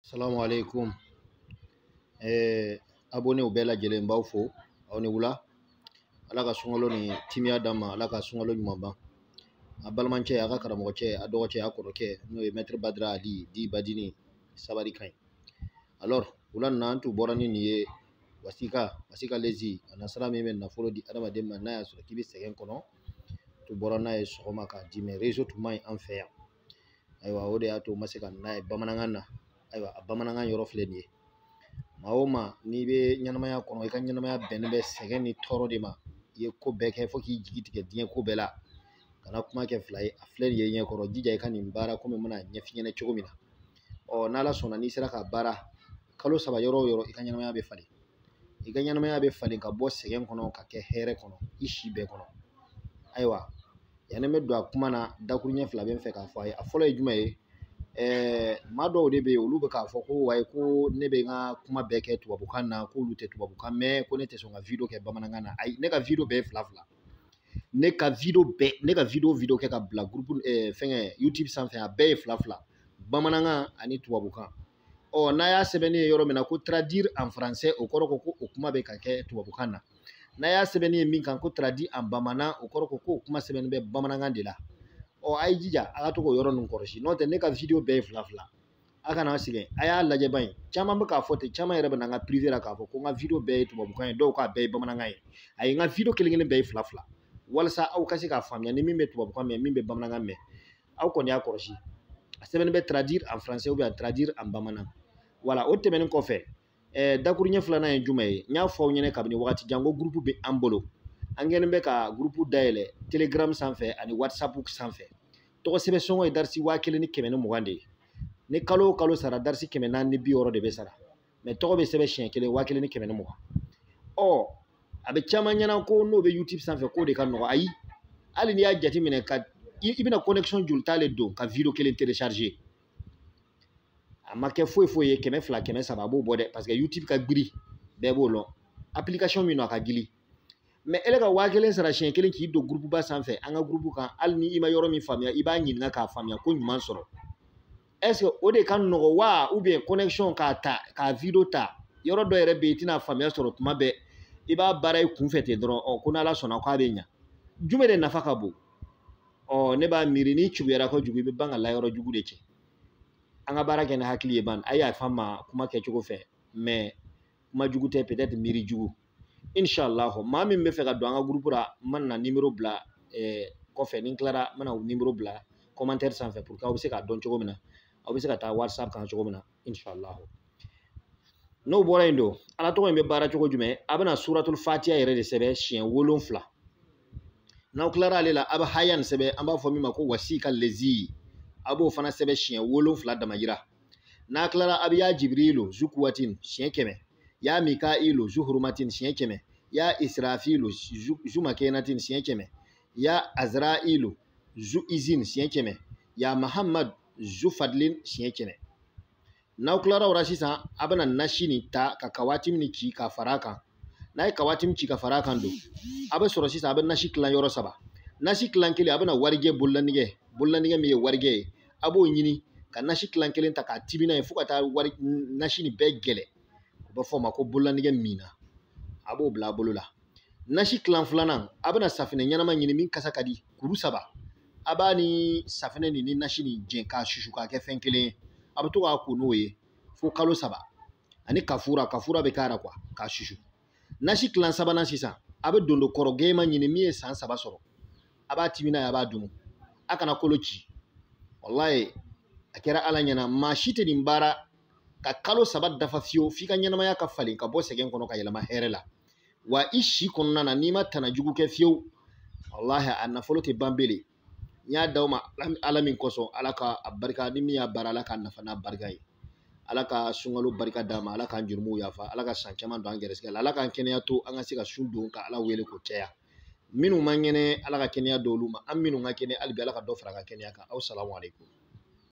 Salamu alaikum. Abonnéw bɛɛ lajɛlen b'aw fo, aw ni wula. Ala ka sunkalo ni timiya d'an ma, Ala ka sunkalo ɲuman ban. A balimacɛ, a ka karamɔgɔcɛ, a dɔgɔcɛ, a kɔrɔkɛ, n'o ye Maître Badara Ali di Badini sabari ka ɲi. Alors, wula nin na an tun bɔra ni nin ye wasika, wasika lezi, a nasara min bɛ nafolo di adamaden ma n'a y'a sɔrɔ k'i bɛ sɛgɛn kɔnɔ, tun bɔra n'a ye sɔgɔma k'a di, mais réseau tun man ɲi an fɛ yan. Ayiwa, o de y'a to n ma se ka n'a ye bamanankan na. Ayiwa, a bamanankan yɔrɔ filɛ nin ye. Maa o maa n'i bɛ ɲɛnamaya kɔnɔ, i ka ɲɛnamaya bɛnnen bɛ sɛgɛn ni tɔɔrɔ de ma, i ye ko bɛɛ kɛ fo k'i jigi tigɛ diɲɛ ko bɛɛ la, kana kuma kɛ fila ye, a filɛ nin ye ɲɛkɔrɔ, jija i ka nin baara komi n bɛna ɲɛf'i ɲɛna cogo min na. Ɔ n'Ala sɔnna, n'i sera ka baara kalo 3 yɔrɔ o yɔrɔ, i ka ɲɛnamaya bɛ falen. I ka ɲɛnamaya bɛ falen ka bɔ sɛgɛn kɔnɔ ka kɛ hɛrɛ kɔnɔ i si bɛɛ kɔnɔ. Ayiwa, yanni n bɛ don a kuma na, dakuruɲɛ 2 bɛ n fɛ k'a fɔ a ye. A fɔlɔ ye jumɛn ye? Maa dɔw de bɛ yen, olu bɛ k'a fɔ ko wayi, ko ne bɛ n ka kuma bɛɛ kɛ tubabukan na, k'olu tɛ tubabukan mɛn, ko ne tɛ sɔn ka video kɛ bamanankan na. Ayi, ne ka video bɛɛ ye 2 2. Ne ka video bɛɛ, ne ka video kɛ ka bila groupe, fɛngɛ YouTube sanfɛ, a bɛɛ ye 2 2, bamanankan ani tubabukan. Ɔ n'a y'a sɛbɛnni ye yɔrɔ min na ko traduire en français, o kɔrɔ ko o kuma bɛ ka kɛ tubabukan na. N'a y'a sɛbɛnni ye min kan ko traduire en bamanan, o kɔrɔ ko o kuma sɛbɛnni bɛ bamanankan de la. Ɔ a ye jija a ka to k'o yɔrɔ ninnu kɔlɔsi, n'o tɛ ne ka video bɛɛ ye 2 2. A kana sɛgɛn, a y'a lajɛ ban ye. Caman bɛ k'a fɔ ten, caman yɛrɛ bɛ na n ka privé la k'a fɔ ko n ka video bɛɛ ye tubabukan ye, dɔw k'a bɛɛ ye bamanankan ye. Ayi, n ka video kelen kelen bɛɛ ye 2 2, walasa aw ka se k'a faamuya ni min bɛ tubabukan mɛn, min bɛ bamanankan mɛn. Aw kɔni y'a kɔlɔsi, a sɛbɛnni bɛ traduire en français ou bien traduire en bamanan. Voilà, o tɛmɛnen kɔfɛ, dakuruɲɛ filanan ye jumɛn ye? N y'a fɔ aw ɲɛna kabini wagati jan ko groupe bɛ an bolo. An kɛlen bɛ ka groupe dayɛlɛ Telegram sanfɛ ani WhatsApp sanfɛ. Tɔgɔ sɛbɛn sɔngɔ ye darisi 1120 de ye. Ni kalo o kalo sara, darisi 460 de bɛ sara. Mais tɔgɔ bɛ sɛbɛn siɲɛ kelen 1120. Ɔ a bɛ caman ɲɛna ko n'o bɛ YouTube sanfɛ k'o de ka nɔgɔ. Ayi, hali n'i y'a jateminɛ ka i bɛna connexion joli ta le don ka video kelen télécharger. A ma kɛ foyi foyi ye, 200 300 a b'o bɔ dɛ, parce que YouTube ka giri, bɛɛ b'o lɔn. Application min don a ka gili. Mais ele ka 1000 sara siɲɛ kelen k'i don groupe ba sanfɛ, an ka groupe kan, hali ni i ma yɔrɔ min faamuya, i b'a ɲininka k'a faamuya ko ɲuman sɔrɔ. Est-ce que o de ka nɔgɔ wa, ou bien connexion k'a ta, k'a video ta, yɔrɔ dɔ yɛrɛ bɛ yen i tɛna faamuya sɔrɔ tuma bɛɛ, i b'a baara i kunfɛ ten dɔrɔn, ɔ ko n'Ala sɔnna k'a bɛ ɲa. Jumɛn de nafa ka bon? Ɔ ne b'a miiri n'i cuguyara kojugu, i bɛ ban ka layɔrɔ jugu de cɛ. An ka baara kɛ ni hakili ye ban, a y'a fa ma kuma kɛcogo fɛ, mais kuma jugu tɛ, peut-être miiri jugu. Inshallah, maa min bɛ fɛ ka don an ka groupe la, n mana numéro bila kɔfɛ, ni n tilara n mana numéro bila commentaire sanfɛ pour que aw bɛ se k'a dɔn cogo min na, aw bɛ se ka taa WhatsApp kan cogo min na, inshallah. N'o bɔra yen don, Ala tɔgɔ in bɛ baara cogo jumɛn? A bɛna suratul Fatiha yɛrɛ de sɛbɛn siɲɛ 7. N'aw tilara ale la, a bɛ haya nin sɛbɛn, an b'a fɔ min ma ko wasika lezi, a b'o fana sɛbɛn siɲɛ 7 damayira. N'a tilara, a bɛ ya Jibrilu zukuwatin siɲɛ 100, ya Mikailu zuhurumatin siɲɛ 100, ya Israfilu zumakenatin siɲɛ 100, ya Azrailu zuizin siɲɛ 100, ya Muhammad zufadlin siɲɛ 100. N'aw tilara o la sisan, a bɛna nasi nin ta ka kawati min ci ka fara a kan. N'a ye kawati min ci ka fara a kan don, a bɛ sɔrɔ sisan a bɛ nasi tilan yɔrɔ 3. Nasi tilan kelen, a bɛna warijɛ bololanɛgɛ, bololanɛgɛ min ye warijɛ ye, a b'o ɲini ka nasi tilan kelen ta k'a tibi n'a ye fo ka taa wari nasi nin bɛɛ gɛlɛ. O bɛ fɔ o ma ko bololanɛgɛ mina. A b'o bila a bolo la. Nasi tilan filanan, a bɛna safinɛ ɲɛnama ɲini min kasa ka di, kuru 3. A b'a ni safinɛ nin ni nasi nin jɛn k'a susu k'a kɛ fɛn kelen ye. A bɛ to k'a ko n'o ye fo kalo 3. Ani kafura, kafura bɛ k'a la quoi, k'a susu. Nasi tilan sabanan sisan, a bɛ dondo kɔrɔ gɛlɛma ɲini min ye san 3 sɔrɔ. A b'a tibi n'a ye, a b'a dun. A kana kolo ci. Walayi, a kɛra Ala ɲɛna, maa si tɛ nin baara ka kalo 3 dafa fiyewu f'i ka ɲɛnamaya ka falen ka bɔ sɛgɛn kɔnɔ ka yɛlɛma hɛrɛ la. Wa i si kɔnɔna na, n'i ma tana jugu kɛ fiyewu, walahi a nafolo tɛ ban bele. N y'a d'aw ma Ala min kosɔn, Ala ka a barika, ni min y'a baara, Ala k'a nafa n'a barika ye. Ala ka sunkalo barika d'a ma, Ala k'an jurumuw yafa, Ala ka san caman don an gɛrɛsɛgɛ la, Ala k'an kɛnɛya to an ka se ka sun don ka Ala wele k'o caya. Minnu man kɛnɛ, Ala ka kɛnɛya d'olu ma, an minnu ka kɛnɛ hali bi, Ala ka dɔ fara an ka kɛnɛya kan. Aw salamu aleykum.